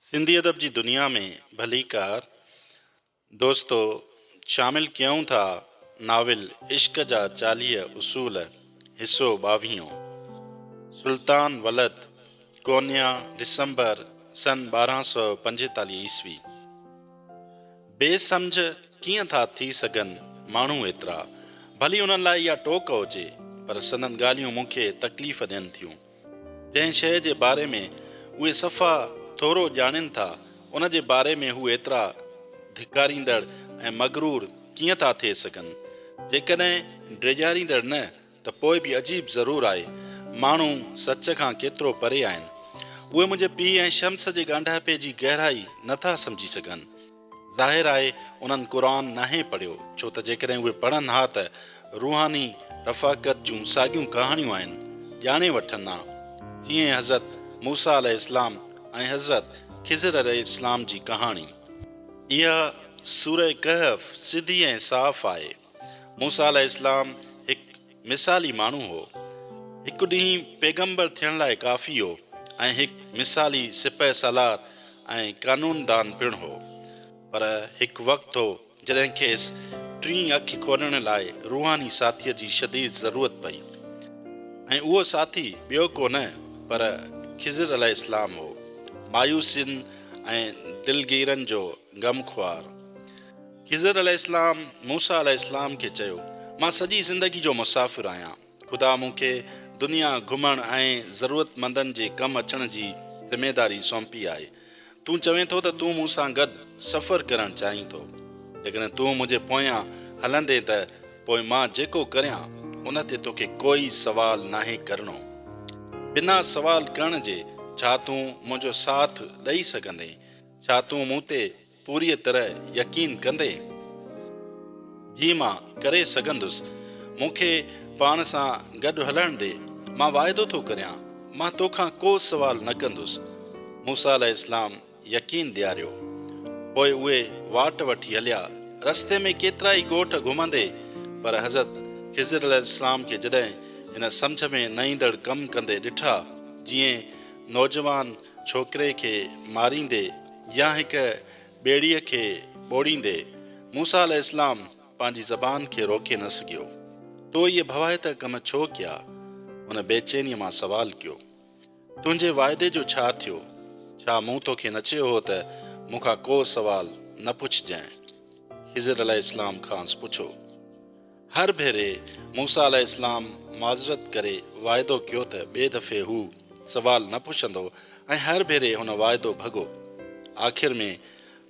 سنڌي ادب جي دنيا ۾ ڀليڪار دوستو شامل ڪيون ٿا ناول عشق جا 40 اصول حصو ٻاويهون سلطان ولد ڪونيا ڊسمبر سن 1245 عيسوي. بي سمجهه ڪيئن ٿا ٿي سگهن ماڻهو ايترا؟ ڀلي انهن لاء اها ٽوڪ هجي، پر سندن ڳالهيون مون کي تڪليف ڏين ٿيون. جنهن شيء جي باري ۾ اهي صفا ٿورو ڄاڻين ٿا، ان جي باري ۾ هو ايترا ڌڪاريندڙ ۽ مغرور ڪيئن ٿا ٿي سگهن؟ جيڪڏهن ڊيڄاريندڙ نه، ته پوء به عجيب ضرور آهي، ماڻهو سچ کان ڪيترو پري آهن. اهي منهنجي پيء ۽ شمس جي ڳانڍاپي جي گهرائي نه ٿا سمجهي سگهن. ظاهر آهي انهن قرآن ناهي پڙهيو، ڇو ته جيڪڏهن اهي پڙهن ها ته روحاني رفاقت جون ساڳيون ڪهاڻيون آهن، ڄاڻي وٺن ها، جيئن حضرت موسيٰ عليه السلام ۽ حضرت خضر عليه السلام جي ڪهاڻي. اها سورة ڪهف سڌي ۽ صاف آهي. موسيٰ عليه السلام هڪ مثالي ماڻهو هو. هڪ ڏينهن پيغمبر ٿيڻ لاء ڪافي هو ۽ هڪ مثالي سپهه سالار ۽ قانوندان پڻ هو. پر هڪ وقت هو جڏهن کيس ٽين اک کولڻ لاء روحاني ساٿيء جي شديد ضرورت پئي ۽ اهو ساٿي ٻيو ڪو نه پر خضر عليه السلام هو، مايوسين ۽ دلگيرن جو غمخوار. خضر عليه السلام موسيٰ عليه السلام کي چيو، مان سڄي زندگي جو مسافر آهيان. خدا مون کي دنيا گهمڻ ۽ ضرورتمندن جي ڪم اچڻ جي ذميداري سونپي آهي. تون چوين ٿو ته تون مون سان گڏ سفر ڪرڻ چاهين ٿو. جيڪڏهن تون منهنجي پويان هلندين ته پوء مان جيڪو ڪريان ان تي توکي ڪوئي سوال ناهي ڪرڻو. بنا سوال ڪرڻ جي ڇا تون منهنجو ساٿ ڏئي سگهندين؟ ڇا تون مون تي پوريء طرح يقين ڪندين؟ جي مان ڪري سگهندس. مون کي پاڻ سان گڏ هلڻ ڏي. مان واعدو ٿو ڪريان، مان تو کان ڪو سوال نه ڪندس. موسيٰ عليه السلام يقين ڏياريو. پوء اهي واٽ وٺي هليا. رستي ۾ ڪيترائي ڳوٺ گهمندي، پر حضرت خضر عليه السلام کي جڏهن هن سمجهه ۾ نه ايندڙ ڪم ڪندي ڏٺا، جيئن نوجوان ڇوڪري کي ماريندي يا هڪ ٻيڙيء کي ٻوڙيندي، موسيٰ عليه السلام پنهنجي زبان کي روڪي نه سگهيو. تو اهي ڀوائتا ڪم ڇو ڪيا؟ هن بيچينيء مان سوال ڪيو. تنهنجي واعدي جو ڇا ٿيو؟ ڇا مون توکي نه چيو هو ته مون کان ڪو سوال نه پڇجانء؟ خضر عليه السلام کانئس پڇيو. هر ڀيري موسيٰ عليه السلام معذرت ڪري واعدو ڪيو ته ٻئي دفعي هو سوال نه پڇندو ۽ هر ڀيري هن واعدو ڀڳو. آخر ۾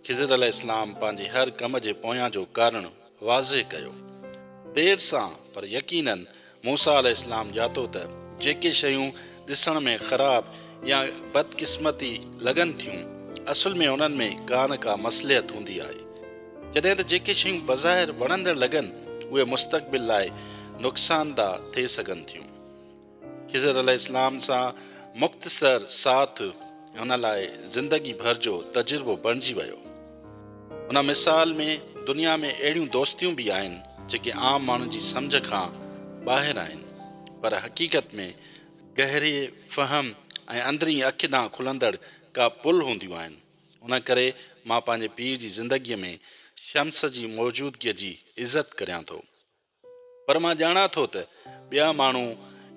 خضر عليه السلام پنهنجي هر ڪم جي پويان جو ڪارڻ واضح ڪيو. دير سان پر يقيناً موسيٰ عليه السلام ڄاتو ته جيڪي شيون ڏسڻ ۾ خراب يا بدقسمتي لڳن ٿيون، اصل ۾ انهن ۾ ڪا نه ڪا مصلحت هوندي آهي. جڏهن ته جيڪي شيون بظاهر وڻندڙ لڳن، اهي مستقبل لاء نقصانده ٿي سگهن ٿيون. خضر عليه السلام سان مختصر ساٿ هن لاء زندگي ڀر جو تجربو بڻجي ويو. ان مثال ۾ دنيا ۾ اهڙيون دوستيون به آهن، جيڪي عام ماڻهن جي سمجهه کان ٻاهر آهن، پر حقيقت ۾ گهري فهم ۽ اندرين اک ڏانهن کلندڙ ڪا پل هونديون آهن. ان ڪري مان پنهنجي پيء جي زندگيء ۾ شمس جي موجودگيء جي عزت ڪريان ٿو. پر مان ڄاڻان ٿو ته ٻيا ماڻهو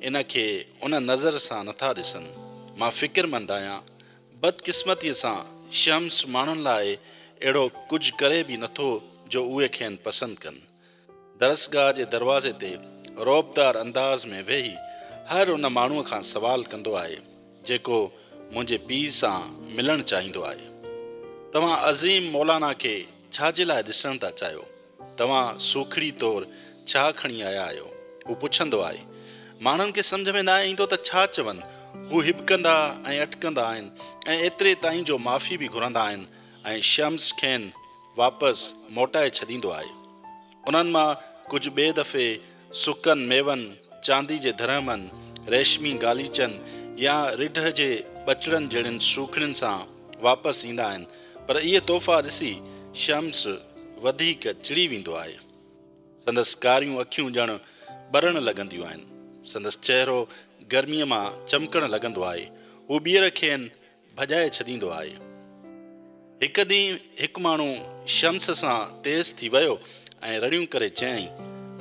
ان کي ان نظر سان نٿا ڏسن. مان فڪرمند آهيان. بدقسمتيء سان شمس ماڻهن لاء اهڙو ڪجهه ڪري به نٿو جو اهي کين پسند ڪن. درسگاهه جي دروازي تي رعبدار انداز ۾ ويهي هر ان ماڻهوء کان سوال ڪندو آهي، جيڪو منهنجي پيء سان ملڻ چاهيندو آهي. توهان عظيم مولانا کي ڇا جي لاء ڏسڻ ٿا چاهيو؟ توهان سوکڙي طور ڇا کڻي آيا آهيو؟ هو پڇندو آهي. ماڻهن کي سمجهه ۾ ناهي ايندو ته ڇا چون. هو هٻڪندا ۽ اٽڪندا آهن ۽ ايتري تائين جو معافي به گهرندا آهن ۽ شمس کين واپس موٽائي ڇڏيندو آهي. انهن مان ڪجهه ٻئي دفعي سڪن ميون، چاندي جي درهمن، ريشمي غاليچن يا رڍ جي ٻچڙن جهڙين سوکڙين سان واپس ايندا آهن، پر اهي تحفا ڏسي شمس وڌيڪ چڙي ويندو آهي. سندس ڪاريون اکيون ڄڻ ٻرڻ لڳنديون آهن. سندس چهرو گرميء مان چمڪڻ لڳندو آهي. هو ٻيهر کين ڀڄائي ڇڏيندو آهي. هڪ ڏينهن هڪ ماڻهو شمس سان تيز ٿي ويو ۽ رڙيون ڪري چيائين،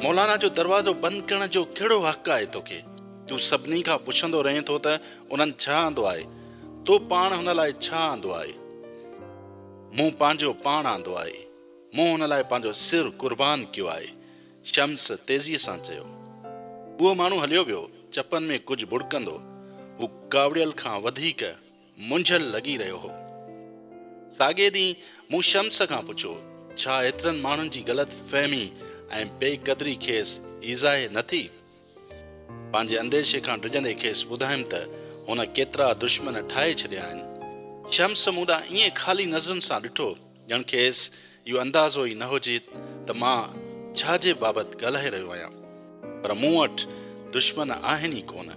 مولانا جو دروازو بند ڪرڻ جو ڪهڙو حق آهي توکي؟ تون سڀني کان پڇندو رهين ٿو ته انهن ڇا آندو آهي؟ تو پاڻ هن لاء ڇا آندو آهي؟ مون پنهنجو پاڻ آندو آهي. مون هن لاء پنهنجو سر قربان ڪيو آهي. شمس تيزيء سان چيو. اهو ماڻهو هليو ويو، چپن ۾ ڪجهه ٻڙڪندو. هو ڪاوڙيل کان وڌيڪ منجهيل لڳي رهيو هو. ساڳئي ڏينهن مون شمس کان پڇيو، ڇا ايترن ماڻهن جي غلط فهمي ۽ بي قدري کيس ايذائي نه ٿي؟ پنهنجي انديشي کان ڊڄندي کيس ٻڌايم ته هن ڪيترا دشمن ٺاهي ڇڏيا آهن. شمس مون ڏانهن ائين خالي نظرن سان ڏٺو ڄڻ کيس اهو اندازو ئي نه هجي ته مان ڇا جي بابت ڳالهائي رهيو آهيان. پر مون وٽ دشمن آهن ئي ڪونه.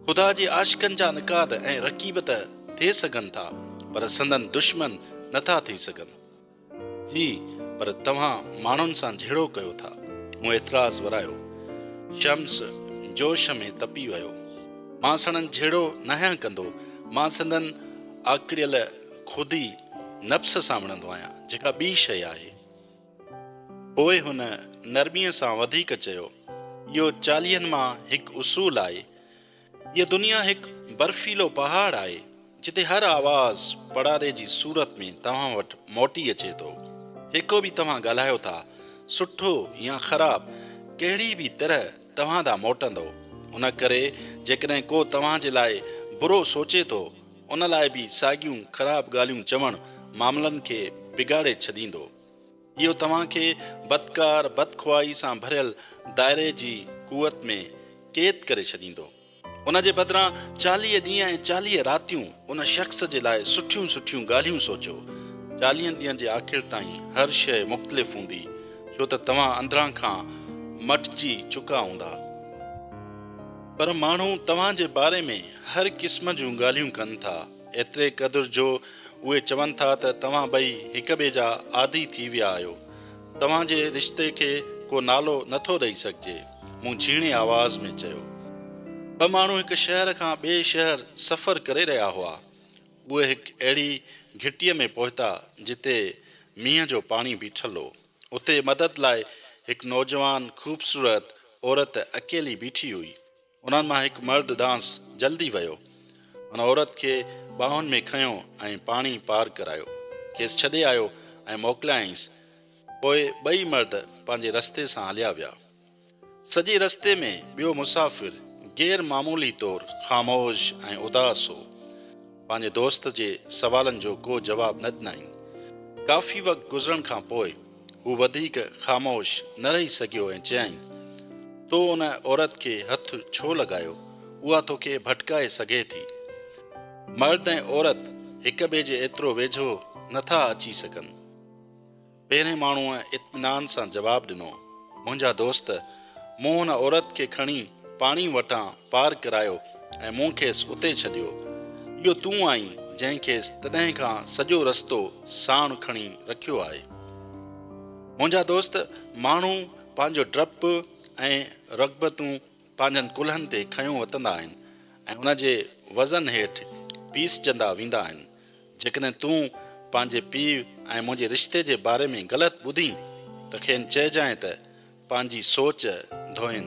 خدا جي عاشقن جا نقاد ۽ رقيب ته ٿي سگهن ٿا، پر سندن دشمن نه ٿا ٿي سگهن. جي، پر توهان ماڻهن سان جهيڙو ڪيو ٿا. مون اعتراض ورايو. شمس جوش ۾ تپي ويو. مان سندن جهيڙو ناهيان ڪندو. مان سندن آڪڙيل خودي نفس سان وڙهندو آهيان، جيڪا ٻي شيء آهي. پوء هن نرميء سان وڌيڪ چيو، اهو چاليهن مان هڪ اصول آهي. هيء دنيا هڪ برفيلو پهاڙ آهي، جتي هر آواز پڙاڏي جي صورت ۾ توهان وٽ موٽي اچي ٿو. جيڪو به توهان ڳالهايو ٿا، سٺو يا خراب، ڪهڙي به طرح توهان ڏانهن موٽندو. ان ڪري جيڪڏهن ڪو توهان جي لاء برو سوچي ٿو، ان لاء به ساڳيون خراب ڳالهيون چوڻ معاملن کي بگاڙي ڇڏيندو. اهو توهان کي بدڪار بدخواهي سان ڀريل دائري جي قوت ۾ قيد ڪري ڇڏيندو. ان جي بدران 40 ڏينهن ۽ 40 راتيون ان شخص جي لاء سٺيون سٺيون ڳالهيون سوچيو. چاليهن ڏينهن جي آخر تائين هر شيء مختلف هوندي، ڇو ته توهان اندران کان مٽجي چڪا هوندا. پر ماڻهو توهان جي باري ۾ هر قسم جون ڳالهيون ڪن ٿا. ايتري قدر جو اهي چون ٿا ته توهان ٻئي هڪ ٻئي جا عادي ٿي ويا آهيو. توهان جي رشتي کي ڪو نالو نه ٿو ڏئي سگهجي. مون جهيڻي آواز ۾ چيو. ٻه ماڻهو هڪ شهر کان ٻئي شهر سفر ڪري رهيا هئا. اهي هڪ اهڙي گهٽيء ۾ پهتا جتي مينهن جو پاڻي بيٺل هو. اتي مدد لاء هڪ نوجوان خوبصورت عورت اڪيلي بيٺي هئي. انهن مان هڪ مرد ڏانهس جلدي ويو. هن عورت کي ٻانهن ۾ کنيو ۽ پاڻي پار ڪرايو. کيس ڇڏي آيو ۽ موڪليائينس. پوء ٻئي مرد پنهنجي رستي سان هليا ويا. سڄي رستي ۾ ٻيو مسافر غير معمولي طور خاموش ۽ اداس هو. پنهنجي دوست جي سوالن جو ڪو جواب نه ڏنائين. ڪافي وقت گذرڻ کان پوء هو وڌيڪ خاموش نه رهي سگهيو ۽ چيائين، تو ان عورت کي هٿ ڇو لڳايو؟ اها توکي ڀٽڪائي سگهي ٿي. مرد ۽ عورت هڪ ٻئي جي ايترو ويجهو نه ٿا اچي سگهن. پهرين ماڻهوء اطمينان سان جواب ڏنو، منهنجا دوست، مون هن عورت کي کڻي پاڻي وٽان پار ڪرايو ۽ مون کيس اتي ڇڏيو. اهو تون آهين جنهن کيس تڏهن کان سڄو رستو ساڻ کڻي رکيو آهي. منهنجا دوست، ماڻهو پنهنجو ڊپ ۽ رغبتون پنهنجن ڪلهن تي کنيو وتندا آهن ۽ ان جي وزن هيٺ پيسجندا ويندا آهن. جيڪڏهن تون پنهنجي پيء ۽ منهنجي رشتي جي باري ۾ غلط ٻڌين ته کين چئجانء ته پنهنجي سوچ ڌوئن.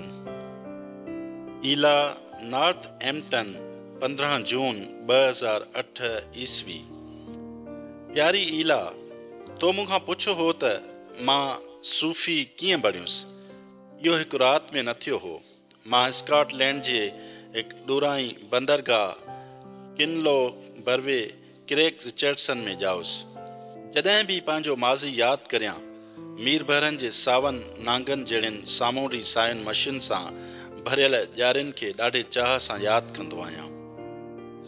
ايلا نارٿ ايمپٽن 15 جون 2008 عيسوي پياري ايلا، تو مون کان پڇيو هو ته مان صوفي ڪيئن بڻيس. اهو هڪ رات ۾ نه ٿيو هو. مان اسڪاٽ لينڊ جي هڪ ڏورانهين بندرگاهه ڪنلو بروي ڪريڪ رچرڊسن ۾ ڄائس. جڏهن به پنهنجو ماضي ياد ڪريان، ميربحرن جي ساون نانگن جهڙين سامونڊي ساين مشين سان ڀريل ڄارين کي ڏاڍي چاهه سان ياد ڪندو آهيان.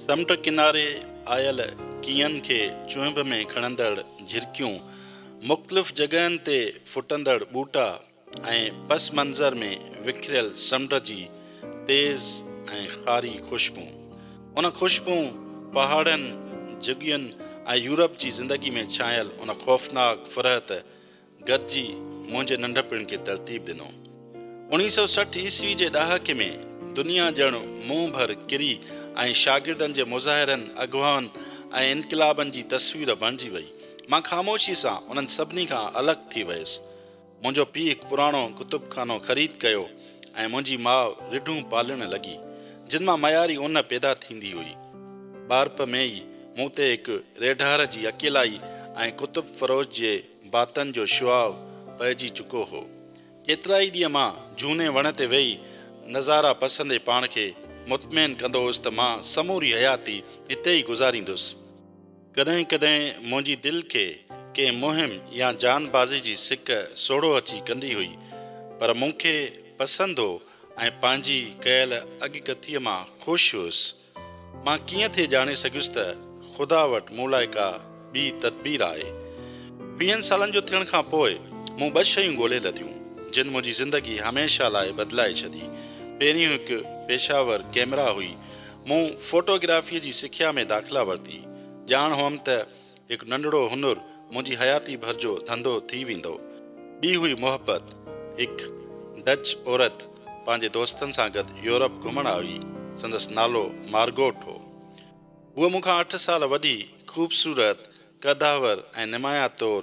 سمنڊ ڪناري آيل ڪيئن کي چهنب ۾ کڻندڙ جهرڪيون، مختلف جڳهين تي ڦٽندڙ ٻوٽا، ۽ پس منظر ۾ وکريل سمنڊ جي تيز ۽ خاري خوشبو. ان خوشبو پهاڙن، جهڳين ۽ يورپ جي زندگي ۾ ڇانيل ان خوفناڪ فرحت گڏجي منهنجي ننڍپڻ کي ترتيب ڏنو. 1960 عيسوي جي ڏهاڪي ۾ دنيا ڄڻ منهن ڀر ڪري ۽ شاگردن جي مظاهرن، اغوائن ۽ انقلابن جي تصوير بڻجي وئي. مان خاموشي سان انهن سڀني کان الڳ ٿي ويس. منهنجو پيء هڪ پراڻو ڪتب خانو خريد ڪيو ۽ منهنجي ماء رڍون پالڻ لڳي، جن مان معياري ان پيدا ٿيندي هئي. ٻارپ ۾ ئي مون تي هڪ ريڍار جي اڪيلائي ۽ ڪتب فروش جي باتن جو شعاع پئجي چڪو هو. ڪيترائي ڏينهن مان جهوني وڻ تي ويهي نظارا پسندي پاڻ کي مطمئن ڪندو هوس ته مان سموري حياتي هتي ئي گذاريندس. ڪڏهن ڪڏهن منهنجي دل کي ڪنهن مهم يا جانبازي جي سڪ سوڙهو اچي ڪندي هئي، پر مون کي پسند هو ۽ پنهنجي ڪيل اڳڪٿيء مان خوش هيس. مان ڪيئن ٿي ڄاڻي سگهيس ته خدا وٽ مون لاء ڪا ٻي تدبير آهي. ويهن سالن جو ٿيڻ کان پوء مون ٻه شيون ڳولي لڌيون، جن منهنجي زندگي هميشه لاء بدلائي ڇڏي. پهريون هڪ پيشاور ڪئميرا هئي. مون فوٽو گرافيء جي سکيا ۾ داخلا ورتي. ڄاڻ هئم ته هڪ ننڍڙو هنر منهنجي حياتي ڀر جو ڌنڌو ٿي ويندو. ٻي هئي محبت. هڪ ڊچ عورت پنهنجي دوستن سان گڏ يورپ گهمڻ آئي. سندس نالو مارگوٽ هو. هوء مون کان اٺ سال وڏي، خوبصورت، قدآور ۽ نمايان طور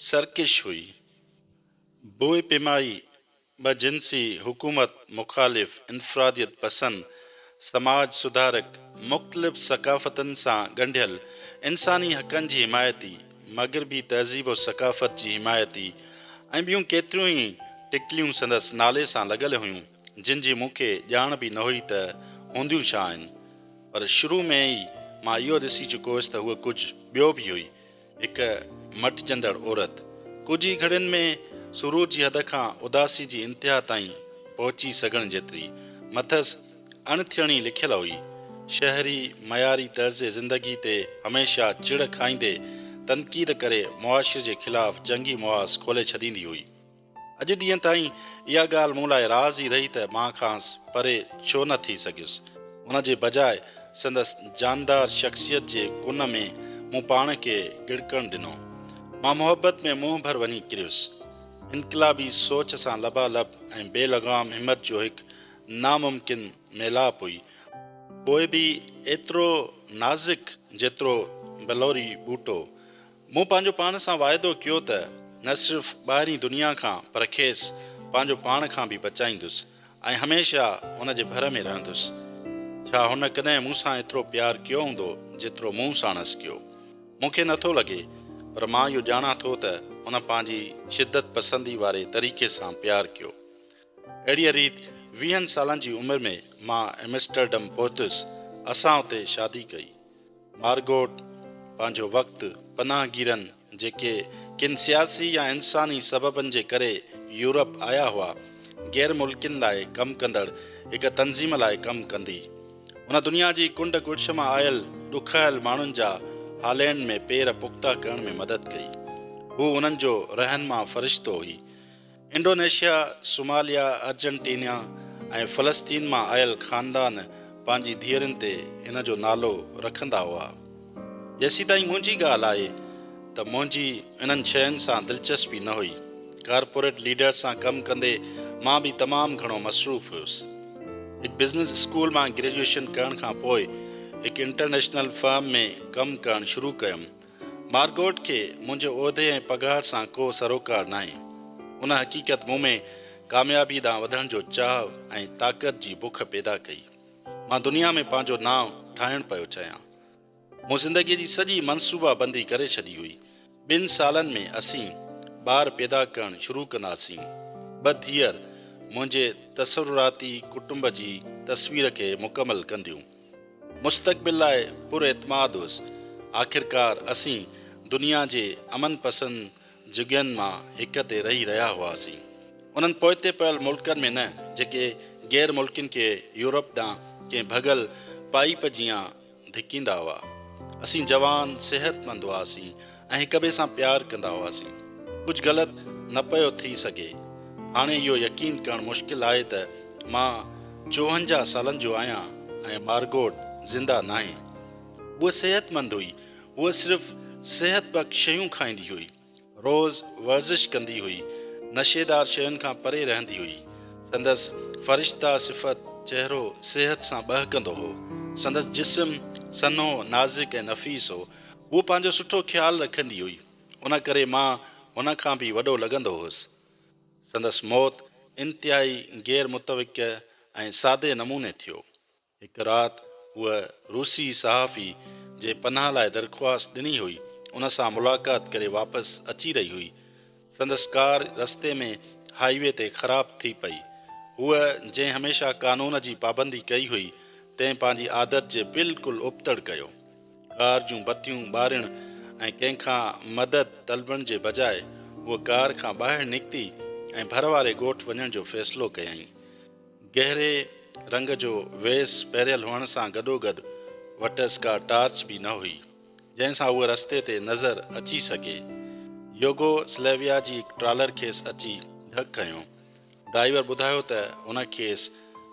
سرڪش هئي. بوء پيمائي ٻه جنسي حڪومت مخالف انفراديت پسند سماج سڌارڪ، مختلف ثقافتن سان ڳنڍيل، انساني حقن جي حمايتي، مغربي تهذيب و ثقافت جي حمايتي ۽ ٻيون ڪيتريون ئي ٽڪليون سندس نالي سان لڳل هيون، جن جي مون کي ڄاڻ به نه هئي ته هونديون ڇا آهن. پر شروع ۾ ئي مان اهو ڏسي چڪو هيس ته هوء ڪجهه ٻيو به هئي. هڪ مٽجندڙ عورت ڪجهه ئي گهڙين ۾ سرور جي حد کان اداسي جي انتها تائين پهچي سگهڻ جيتري مٿس اڻ ٿيڻي لکيل هئي. شهري معياري طرز زندگي تي هميشه چڙ کائيندي تنقيد ڪري معاشري جي خلاف جنگي محاذ کولي ڇڏيندي هئي. اڄ ڏينهن تائين اها ڳالهه مون لاء راز ئي رهي ته مان کانئس پري ڇو نه ٿي سگهيس. ان جي بجاء سندس جاندار شخصيت جي ڪن ۾ مون پاڻ کي ڳڙڪڻ ڏنو. مان محبت ۾ منهن ڀر وڃي ڪريس. انقلابي سوچ سان لبالب ۽ بي لغام همت جو هڪ ناممڪن ميلاپ هئي. پوء به ايترو نازڪ جيترو بلوري ٻوٽو. مون پنهنجو پاڻ سان واعدو ڪيو ته نه صرف ٻاهرين دنيا کان پر کيس پنهنجو پاڻ کان به بچائيندس ۽ هميشه هن جي ڀر ۾ رهندس. ڇا هن ڪڏهن مون سان ايترو پيار ڪيو هوندو جيترو مون ساڻس ڪيو؟ مون کي نٿو لڳي، پر مان اهو ڄاڻان ٿو ته هن پنهنجي شدت پسندي واري طريقي سان پيار ڪيو. اهڙيء ريت ويهن سالن جي عمر ۾ مان ايمسٽرڊم پهتس. اسان اتي شادي ڪئي. مارگوٽ پنهنجو وقت پناهگيرن جيڪي ڪن سياسي يا انساني سببن جي ڪري يورپ آيا هئا، غير ملڪين لاء ڪم ڪندڙ هڪ تنظيم لاء ڪم ڪندي. هن دنيا جي ڪنڊ ڪڙڇ مان آيل ڏکايل ماڻهن جا هالينڊ ۾ پير پختا ڪرڻ ۾ مدد ڪئي. هو انهن جو رهنما فرشتو هئي. انڊونيشيا، صوماليا، ارجنٽينا ۽ فلسطين مان آيل خاندان پنهنجي ڌيئرن تي هن جو نالو رکندا هئا. جيسيتائين منهنجي ڳالهه آهي ته منهنجي انهن شين سان دلچسپي نه هئي. ڪارپوريٽ ليڊر سان ڪم ڪندي مان به تمام گهڻو مصروف هيس. هڪ بزنس اسڪول مان گريجوئيشن ڪرڻ کان پوء هڪ انٽرنيشنل فرم ۾ ڪم ڪرڻ شروع ڪيم. مارگوٽ کي منهنجي عهدي ۽ پگهار سان ڪو سروڪار ناهي. ان حقيقت مون ۾ ڪاميابي ڏانهن وڌڻ جو چاهه ۽ طاقت جي بک پيدا ڪئي. مان دنيا ۾ پنهنجو نانء ٺاهڻ پيو چاهيان. مون زندگيء جي سڄي منصوبه بندي ڪري ڇڏي هئي. ٻن سالن ۾ اسين ٻار پيدا ڪرڻ شروع ڪنداسين. ٻه ڌيئر منهنجي تصوراتي ڪٽنب جي تصوير کي مڪمل ڪنديون. مستقبل لاء پر اعتماد هئس. آخرڪار اسين دنيا جي امن پسند جڳهين مان هڪ تي رهي رهيا هئاسين. انهن پوئتي پيل ملڪن ۾ نه جيڪي غير ملڪين کي يورپ ڏانهن ڪنهن ڀڳل پائيپ جيان ڌڪيندا هئا. اسين جوان، صحتمند هئاسين ۽ هڪٻئي سان پيار ڪندا هئاسين. ڪجهه غلط نه پيو ٿي سگهي. هاڻي اهو يقين ڪرڻ مشڪل آهي ته مان 54 سالن جو آهيان ۽ مارگوٽ زنده ناهي. هوء صحتمند هئي. هوء صرف صحت بخش شيون کائيندي هئي. روز ورزش ڪندي هئي. نشيدار شين کان پري رهندي هئي. سندس فرشته صفت چهرو صحت سان ٻهڪندو هو. سندس جسم سنهو، نازڪ ۽ نفيس هو. هوء پنهنجو سٺو خيال رکندي هئي. ان ڪري مان هن کان به وڏو لڳندو هوس. سندس موت انتهائي غير متوقع ۽ سادي نموني ٿيو. هڪ رات هوء روسي صحافي، جنهن پناهه لاء درخواست ڏني هئي، ان سان ملاقات ڪري واپس اچي رهي هئي. سندس ڪار رستي ۾ هاء وي تي خراب ٿي پئي. هوء جنهن هميشه قانون جي پابندي ڪئي هئي، تنهن پنهنجي عادت جي بلڪل ابتڙ ڪيو. ڪار جون بتيون ٻارڻ ۽ ڪنهن کان مدد طلبڻ جي بجاء هوء ڪار کان ٻاهر نڪتي ۽ ڀر واري ڳوٺ وڃڻ جو فيصلو ڪيائين. گهري رنگ جو ويس پهريل هئڻ سان گڏوگڏ وٽس ڪا ٽارچ به نه هئي، جنهن سان هوء رستي تي نظر اچي سگهي. يوگو سليويا جي هڪ ٽرالر کيس اچي ڌڪ هنيو. ڊرائيور ٻڌايو ته هن کيس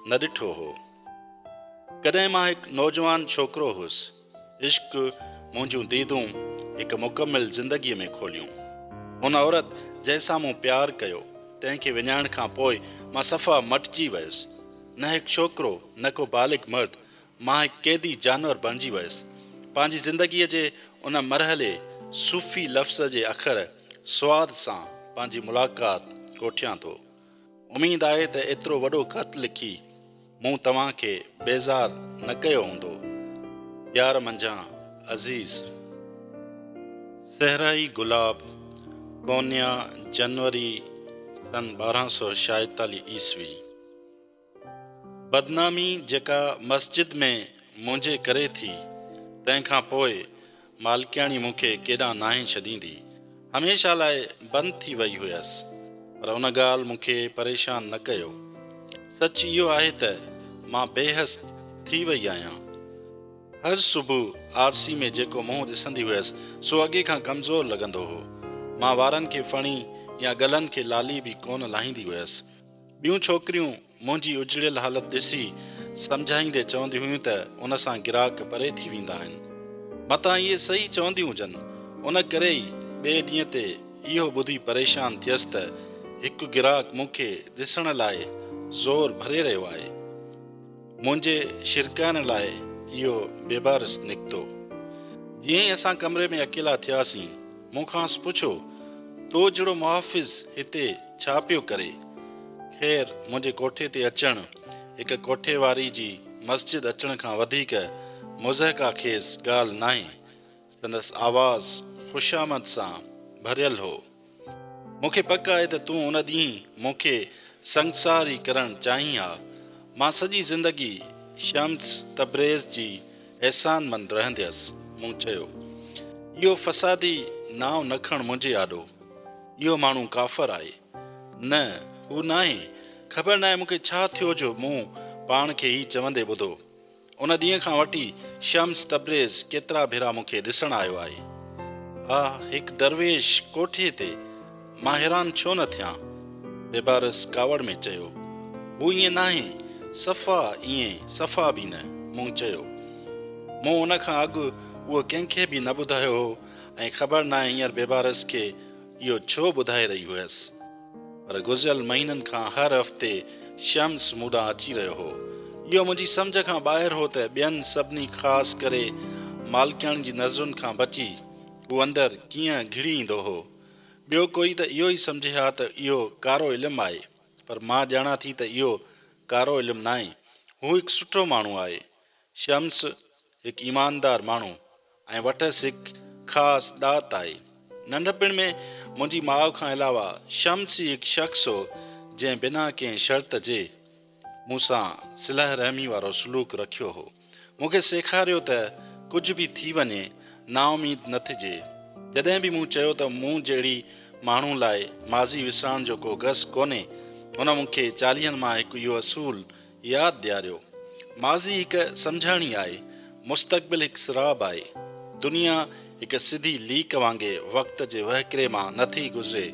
نه ڏٺو هو. ڪڏهن مان هڪ نوجوان ڇوڪرو هئس. عشق منهنجون ديدون هڪ مڪمل زندگيء ۾ کوليون. ان عورت جنهن سان مون پيار ڪيو، تنهن کي وڃائڻ کان پوء مان صفا مٽجي ويس. نه هڪ ڇوڪرو، نه ڪو بالغ مرد، مان هڪ قيدي جانور بڻجي ويس. پنهنجي زندگيء جي ان مرحلي صوفي لفظ جي اکر سواد سان پنهنجي ملاقات ڪوٺيان ٿو. اميد آهي ته ايترو وڏو خط لکي مون توهان کي بيزار نه ڪيو هوندو. پيار منجهان عزيز. صحرائي گلاب، ڪونيا، جنوري سن 1246 عيسوي. بدنامي جيڪا مسجد ۾ منهنجي ڪري ٿي، تنهن کان پوء مالڪياڻي مون کي ڪيڏانهن ناهي ڇڏيندي. هميشه لاء بند ٿي وئي هيس، پر ان ڳالهه مون کي پريشان نه ڪيو. سچ اهو آهي ته مان بيحس ٿي وئي آهيان. هر صبح آرسي ۾ جيڪو منهن ڏسندي هيس، سو اڳي کان ڪمزور لڳندو هو. مان وارن کي ڦڻي يا ڳلن کي لالي به ڪونه لاهيندي هيس. ٻيون ڇوڪريون منهنجي اجڙيل حالت ڏسي سمجهائيندي چونديون هيون ته ان سان گراهڪ پري ٿي ويندا آهن. متان اهي صحيح چونديون هجن. ان ڪري ئي ٻئي ڏينهن تي اهو ٻڌي پريشان ٿيس ته هڪ گراهڪ مون کي ڏسڻ لاء زور ڀري رهيو آهي. منهنجي شرڪائڻ لاء اهو بيبارس نڪتو. جيئن ئي اسان ڪمري ۾ اڪيلا ٿياسين، مون کانئس پڇيو، تو جهڙو محافظ هتي ڇا پيو ڪري؟ خير، منهنجي ڪوٺي تي اچڻ هڪ ڪوٺي واري جي مسجد اچڻ کان وڌيڪ مضحڪه خيز ڳالهه ناهي. سندس آواز خوشامد سان ڀريل هو. مون کي پڪ آهي ته تون ان ڏينهن مون کي سنگسار ئي ڪرڻ چاهين ها. مان سڄي زندگي شمس تبريز جي احسانمند رهنديس. مون چيو. اهو فسادي نانء نه کڻ منهنجي آڏو. اهو ماڻهو ڪافر آهي. نه، هو ناهي. خبر ناهي مون کي ڇا ٿيو جو مون پاڻ کي هي چوندي ٻڌو. ان ڏينهن کان وٺي شمس تبريز ڪيترا ڀيرا مون کي ڏسڻ آيو آهي. آه، هڪ درويش ڪوٺي تي، مان حيران ڇو نه ٿيان؟ بيبارس ڪاوڙ ۾ چيو. هو ائين ناهي، صفا ائين، صفا به نه، مون چيو. مون ان کان اڳ اهو ڪنهن کي به نه ٻڌايو هو ۽ خبر ناهي هينئر بيبارس کي اهو ڇو ٻڌائي رهي هيس. پر گذريل مهينن کان هر هفتي شمس مون ڏانهن اچي رهيو هو. اهو منهنجي سمجهه کان ٻاهر هو ته ٻين سڀني خاص ڪري مالڪياڻين جي نظرن کان بچي هو اندر ڪيئن گهڙي ايندو هو. ٻيو ڪوئي ته اهو ئي سمجهي ها ته اهو ڪارو علم آهي، پر مان ڄاڻان ٿي ته اهو ڪارو علم ناهي. هو هڪ سٺو ماڻهو آهي. شمس هڪ ايماندار ماڻهو ۽ وٽس هڪ خاص ڏات آهي. ننڍپڻ ۾ منهنجي ماء کان علاوه شمس ئي هڪ شخص هو جنهن بنا ڪنهن شرط جي مون سان صله رحمي وارو سلوڪ رکيو هو. مون کي سيکاريو ته ڪجهه به ٿي وڃي نااميد نه ٿجي. جڏهن به مون چيو ته مون جهڙي ماڻهو لاء ماضي وسارڻ جو ڪو گس ڪونهي، هن مون کي چاليهن مان هڪ اهو اصول ياد ڏياريو. ماضي هڪ سمجهاڻي آهي، مستقبل هڪ سراب آهي. دنيا هڪ سڌي ليڪ وانگي وقت جي وهڪري مان نه ٿي گذري،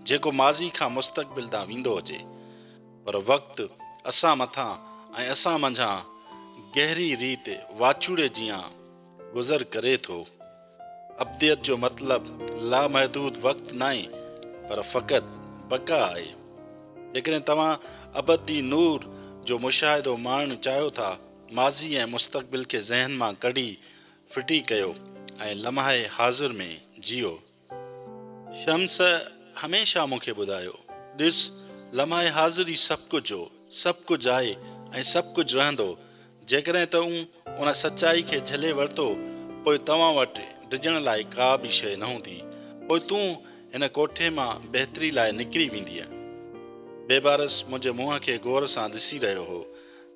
جيڪو ماضي کان مستقبل ڏانهن ويندو هجي. پر وقت اسان مٿان ۽ اسان منجهان گهري ريت واچوڙي جيان گذر ڪري ٿو. ابديت جو مطلب لامحدود وقت ناهي پر فقط بقا آهي. جيڪڏهن توهان ابدي نور جو مشاهدو ماڻڻ چاهيو ٿا، ماضي ۽ مستقبل کي ذهن مان ڪڍي ڦٽي ڪيو ۽ لمحه حاضر ۾ جيئو. شمس هميشه مون کي ٻڌايو، ڏس، لمحه حاضر ئي سڀ ڪجهه هو، سڀ ڪجهه آهي ۽ سڀ ڪجهه رهندو. جيڪڏهن تو ان سچائي کي جهلي ورتو، پوء توهان وٽ ڊڄڻ لاء ڪا به شيء نه هوندي. پوء تون هن ڪوٺي مان بهتري لاء نڪري ويندينء. بيبارس منهنجي منهن کي غور سان ڏسي رهيو هو.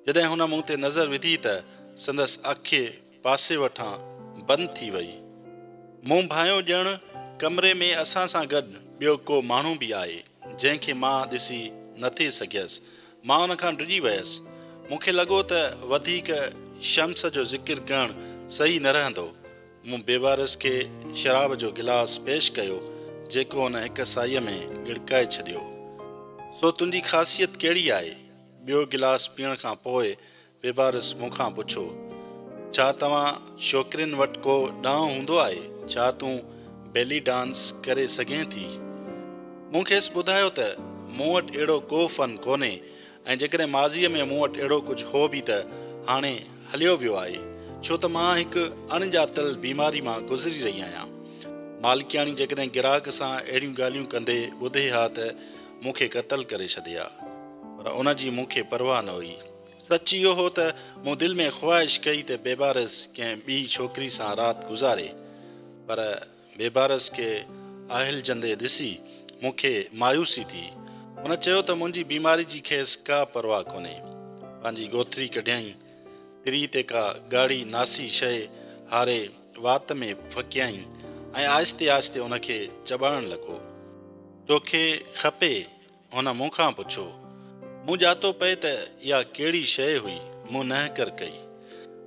جڏهن هن مون تي نظر وڌي ته سندس اک پاسي وٺان بند ٿي وئي. مون ڀانيو ڄڻ ڪمري ۾ اسان سان گڏ ٻيو ڪو ماڻهو به آهي، جنهن کي مان ڏسي نه ٿي سگهيس. مان ان کان ڊڄي ويس. مون کي لڳو ته وڌيڪ شمس جو ذڪر ڪرڻ صحيح نه رهندو. مون بيوارث کي شراب جو گلاس پيش ڪيو، جيڪو هن هڪ سائيء ۾ ڳڙڪائي ڇڏيو. سو تنهنجي خاصيت ڪهڙي آهي؟ ٻيو گلاس پيئڻ کان پوء بيبارس مون کان پڇيو، ڇا توهان ڇوڪرين وٽ ڪو ڏانء هوندو آهي؟ ڇا تون بيلي ڊانس ڪري سگهين ٿي؟ مون کيس ٻڌايو ته مون وٽ اهڙو ڪو فن ڪونهي ۽ جيڪڏهن ماضيء ۾ مون وٽ اهڙو ڪجهه هو به ته هاڻي هليو ويو آهي، ڇو ته مان هڪ اڻڄاتل بيماري مان گذري رهي آهيان. مالڪياڻي جيڪڏهن گراهڪ سان اهڙيون ڳالهيون ڪندي ٻڌي ها ته مون کي قتل ڪري ڇڏي ها، پر ان جي مون کي پرواهه نه هئي. سچ اهو هو ته مون دل ۾ خواهش ڪئي ته بيبارس ڪنهن ٻي ڇوڪري سان رات گذاري، پر بيبارس کي آهلجندي ڏسي مون کي مايوسي ٿي. هن چيو ته منهنجي بيماري جي کيس ڪا پرواهه ڪونهي. پنهنجي ڳوٿري ڪڍيائين، تري تي ڪا ڳاڙهي ناسي شيء هاري وات ۾ ڦڪيائين ۽ آهستي آهستي ان کي چٻاڙڻ لڳو. توکي کپي؟ هن مون کان پڇيو. مون ڄاتو پئي ته اها ڪهڙي شيء هئي، مون نهڪر ڪئي.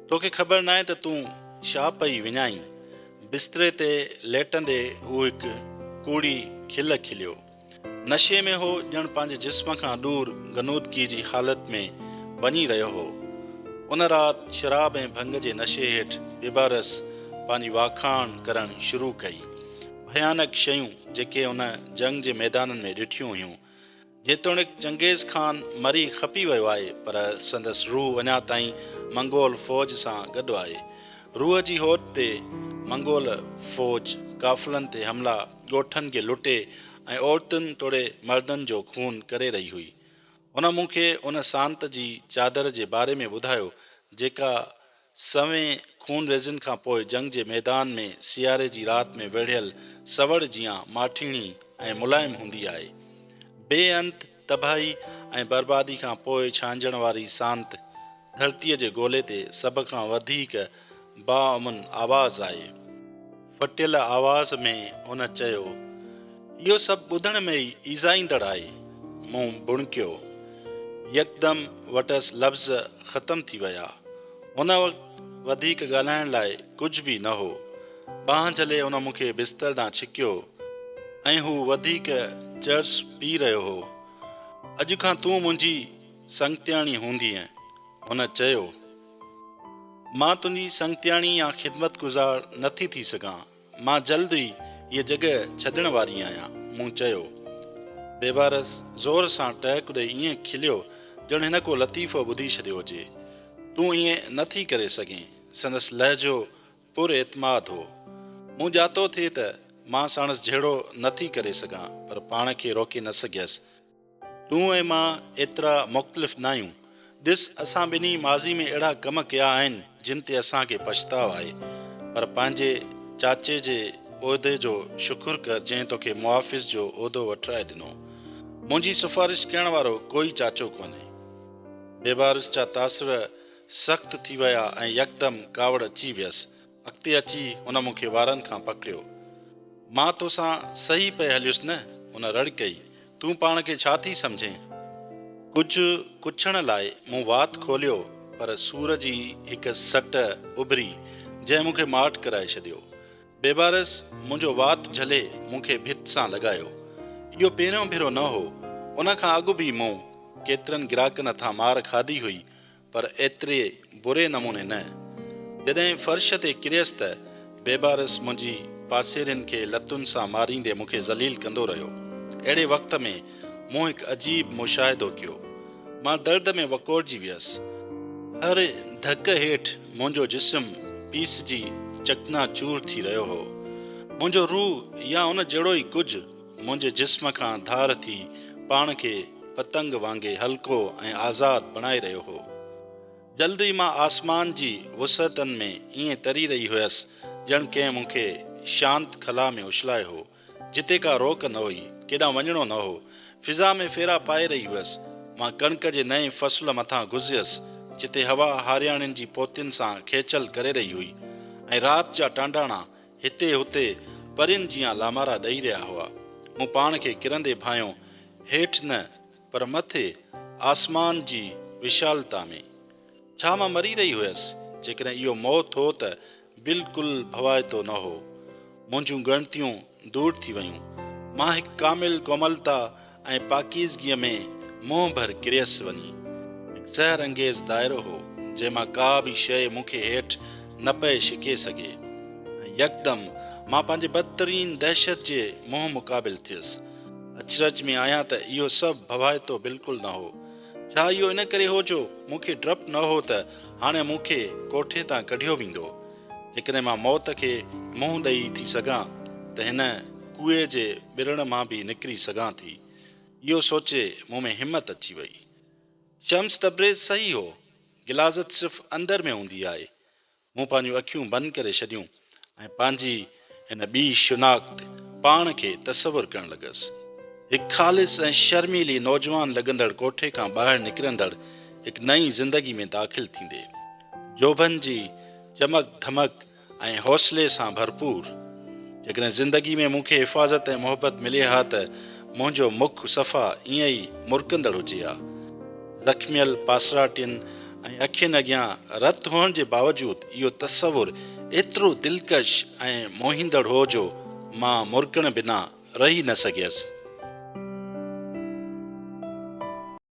توکي خبر ناهي ته تون ڇا پئي وڃائين؟ بستري تي ليٽندي هو هڪ ڪوڙي کل کليو. نشي ۾ هو ڄڻ پنهنجي جسم کان ڏور غنودگي جي حالت ۾ وڃي رهيو هو. ان رات شراب ۽ ڀنگ جي نشي هيٺ بيبارس پنهنجي واکاڻ ڪرڻ شروع ڪئي. ڀيانڪ شيون جيڪي هن جنگ جي ميدانن ۾ ڏٺيون هيون. جيتوڻيڪ چنگيز خان مري کپي ويو آهي پر سندس روح اڃا تائين منگول فوج سان گڏ آهي. روح جي هوڏ تي منگول فوج قافلن تي حملا، ڳوٺن کي لٽي ۽ عورتن توڙي مردن جو خون ڪري رهي هئي. هن مون کي ان سانت جي چادر جي باري ۾ ٻڌايو جيڪا سوين خونريزين کان پوء جنگ جي ميدان ۾ سياري جي رات ۾ ويڙهيل سوڙ جيان ماٺيڻي ۽ ملائم هوندي آهي. بي انت تباهي ۽ بربادي کان پوء ڇانئجڻ واري سانت ڌرتيء جي گولي تي سڀ کان وڌيڪ باامن آواز آهي. ڦٽيل آواز ۾ هن چيو، اهو سڀ ٻڌڻ ۾ ئي ايذائيندڙ آهي. مون ڀڻڪيو. يڪدم وٽس لفظ ختم ٿي ويا. ان وقت وڌيڪ ڳالهائڻ لاء ڪجهه به نه هو. ٻانهن جهلي هن مون کي بستر ڏانهن ڇڪيو ۽ هو وڌيڪ چرس پي رهيو هو. اڄ کان تون منهنجي سنگتياڻي هوندينء. هن چيو. مان تنهنجي سنگتياڻي يا خدمتگذار نه ٿي ٿي سگهان. مان جلد ئي هيء جڳهه ڇڏڻ واري آهيان. مون چيو. بيبارس زور سان ٽهڪ ڏئي ائين کليو ڄڻ هن ڪو لطيفو ٻڌي ڇڏيو هجي. تون ائين نه ٿي ڪري سگهين. سندس لهجو پر اعتماد هو. مون ڄاتو ٿي ته مان ساڻس جهيڙو نه ٿي ڪري سگهان پر پاڻ کي روڪي نه سگهيس. تون ۽ مان ايترا مختلف ناهيون. ڏس، اسان ٻنهي ماضي ۾ اهڙا ڪم ڪيا آهن، جن تي اسان کي پڇتاء آهي. پر پنهنجي چاچي جي عهدي جو شڪر ڪر جنهن توکي محافظ جو عهدو وٺرائي ڏنو. منهنجي سفارش ڪرڻ وارو ڪوئي چاچو ڪونهي. بيبارس جا تاثر سخت ٿي ويا ۽ يڪدم ڪاوڙ اچي ويس. اڳتي اچي هن مون کي وارن کان پڪڙيو. مان توسان صحيح پئي هليس نه؟ هن رڙ ڪئي. تون پاڻ کي ڇا ٿي سمجهين؟ ڪجهه ڪڇڻ لاء مون وات کوليو پر سور جي هڪ سٽ اڀري جنهن مون کي ماٺ ڪرائي ڇڏيو. بيبارس منهنجو وات جهلي مون کي ڀت سان لڳايو. اهو پهريون ڀيرو نه هو. ان کان اڳ به مون ڪيترن گراهڪن هٿان مار کاڌي هئي پر ايتري بري نموني نه. جڏهن فرش تي ڪريس ته بيبارس منهنجي پاسيرين کي لتن سان ماريندي مون کي ذليل ڪندو رهيو. اهڙي وقت ۾ مون هڪ عجيب مشاهدو ڪيو. مان درد ۾ وڪوڙجي ويس. هر ڌڪ هيٺ منهنجو جسم پيسجي چڪنا چور ٿي رهيو هو. منهنجو روح يا ان جهڙو ئي ڪجهه منهنجي جسم کان ڌار ٿي پاڻ کي پتنگ وانگي هلڪو ۽ آزاد بڻائي رهيو هو. جلد ئي مان آسمان جي وسعتن ۾ ائين تري رهي هيس ڄڻ ڪنهن مون کي شانت خلا ۾ اڇلايو هو. جتي ڪا روڪ نه هئي، ڪيڏانهن وڃڻو نه هو. فضا ۾ ڦيرا پائي رهي هيس. مان ڪڻڪ جي نئين فصل مٿان گذريس، جتي هوا هارياڻين جي پوتين سان کيچل ڪري رهي هئي ۽ رات جا ٽانڊاڻا هتي هتي پرين جيان لامارا ڏئي رهيا هئا. مون پاڻ کي ڪرندي ڀانيو، هيٺ نه پر مٿي آسمان جي وشالتا ۾. ڇا مان مري رهي هيس؟ جيڪڏهن اهو موت هو ته بلڪل ڀوائتو نه هو. منهنجون ڳڻتيون دور ٿي ويون. مان هڪ ڪامل ڪوملتا ۽ پاڪيزگيء ۾ منهن ڀر ڪريس وڃي. هڪ سحر انگيز دائرو هو، جنهن مان ڪا به شيء مون کي هيٺ نه پئي ڇڪي سگهي. ۽ يڪدم مان پنهنجي بدترين دهشت جي منهن مقابل ٿيس. اچرج ۾ آهيان ته اهو سڀ ڀوائتو بلڪل نه هو. ڇا اهو ان ڪري هو جو مون کي ڊپ نه هو ته هاڻي مون کي ڪوٺي تان ڪڍيو ويندو؟ جيڪڏهن مان موت کي منهن ڏئي ٿي سگهان ته هن ڪوئي جي ٻرڻ مان به نڪري سگهان ٿي. اهو سوچي مون ۾ همت اچي وئي. شمس تبريز صحيح هو. غلاظت صرف اندر ۾ هوندي آهي. مون پنهنجون اکيون بند ڪري ڇڏيون ۽ پنهنجي هن ٻي شناخت پاڻ کي تصور ڪرڻ لڳس. هڪ خالص ۽ شرميلي نوجوان لڳندڙ ڪوٺي کان ٻاهر نڪرندڙ هڪ نئين زندگي ۾ داخل ٿيندي. جوڀن جي چمڪ ڌمڪ ۽ حوصلي سان ڀرپور. جيڪڏهن زندگي ۾ مون کي حفاظت ۽ محبت ملي ها ته منهنجو مک صفا ائين ئي مرڪندڙ هجي ها. زخميل پاسراٽين ۽ اکين اڳيان رت هئڻ جي باوجود اهو تصور ايترو دلڪش ۽ موهيندڙ هو جو مان مرڪڻ بنا رهي نه سگهيس.